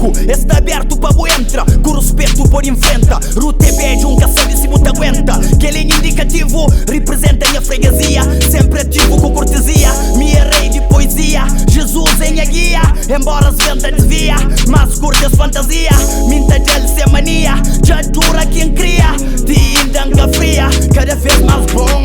5 E sta abertu pa bu entra Ku ruspetu pode infrenta Ruta é bedju N ka sabe si bu ta aguenta Kel é nha indikativu Riprizenta nha fregezia Senpri ativu ku kortezia Mi é rei di poezia Jizus é nha gia Enbora as ven ta disvia Mas kurti es fantazia Mi N ta da-l sen mania Dja dura ki N kria Ti inda N ka fria Kada ves más bon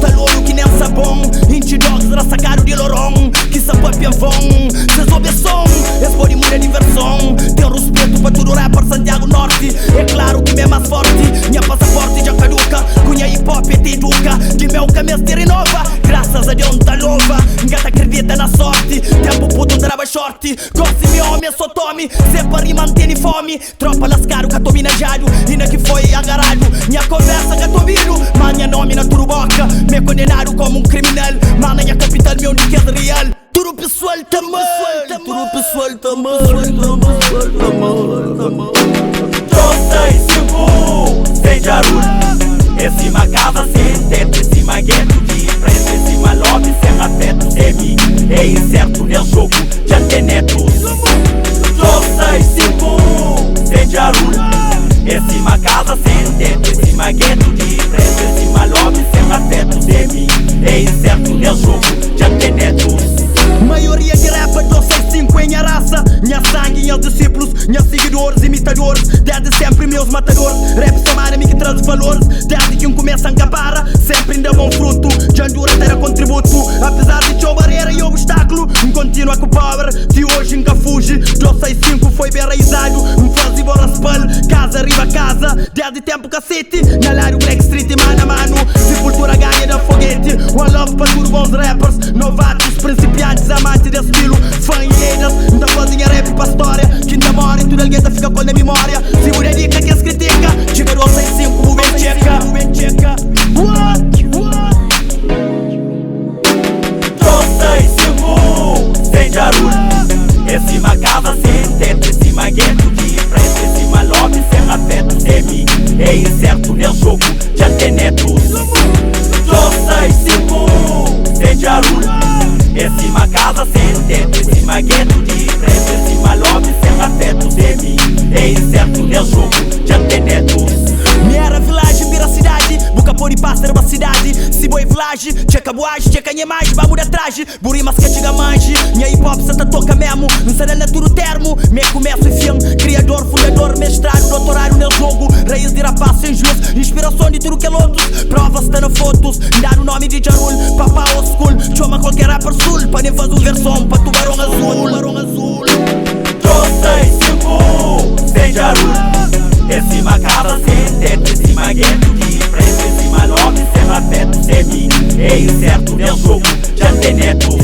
Ta loru ki nen sabon Intxi dogs rasakadu di loron Ki sa papia nvon Ses obeson Es pode muda di verson Ten ruspetu pa tudu rapper Santiago Norti É klaru ki mi é más forti Nha pasaporti dja kaduka Ku nha hip hop e ta iduka Di meu ka meste rinova Grasas a Deus N ta lova N ka ta kridita na sorti Tenpu putu N ta daba shorti Gosi mi omi é so tomi Se pa rima N tene fomi Tropa laskadu ka ta ominajadu Inda ki foi agaradu Nha konversa ka ta obidu Ma nha nomi na tudu boka Mi é kondenadu komu un kriminal Ma na nha kapital mi é un di kes real Tudu pesoal ta mal Tudu pesoal ta mal Ta mal, ta mal. 265, sem jarul. É sima casa sem teto, é sima gueto de preto, é sima love sem afeto. É mi, é incerto nesse jogo, já tem netos. 265, sem jarul. É sima casa sem teto, é sima gueto de preto, é sima love sem afeto. É mi, é incerto nesse jogo, já tem netos. Maioria di rapper 265 é nha raça. Nha sangue, nhas discípulos, nhas seguidores, imitadores. Desde sempre meus matadores. Rap somada mi ki traz valores. Desde ki N começa N ka para. Sempre N da bom fruto. Djandura ta da contributo. Apesar di txeu barreira e obstáculo, N continua ku power. Ti hoje N ka fugi. 265 foi bem raizado. N faze bo raspal. Casa riba casa. Desde tempo cacete. Na lado Black Street, mano a mano. Sepultura ganha da foguete. One love pa tudo bons rappers. Novatos, principiantes, amantes de estilo. Fã e haters. N ta faze nha rap pa história. Quem ta morre, tudo alguém ta fica com na memória. Se bu dedica, que es critica. Chega 265, bu ben checa. Bu ben checa. What? What? 265, sem jarul. É sima casa sem teto, é sima gueto de preto, é sima love sem afeto. É mi, é incerto nesse jogo, já tem netos. 265, sem jarul. É sima casa sem teto, é sima gueto de preto, é sima love sem afeto. É mi, é incerto nesse jogo, já tem netos. Mi era village, vira cidade. Buca pode passar uma cidade. Se boi village, tcheca boage, tcheca nha mais, vamos da traje. Burimas que chega mange. Nha hip hop só toca mesmo. Não será na tudo termo. Me começo e fim. Criador, fundador, mestrado, doutorado no jogo. Raiz de rapaz sem juiz. Inspiração de tudo que é lotus. Prova está na fotos. Dar o nome de Jarul, papá old school. Chama qualquer rapper sul. Pa nem fazer um versão pa tubarão azul. Tubarão azul. 265, sem jarul. É sima casa sem teto, é sima gueto de preto, é sima love sem afeto. É mi, é incerto nesse jogo, já tem netos.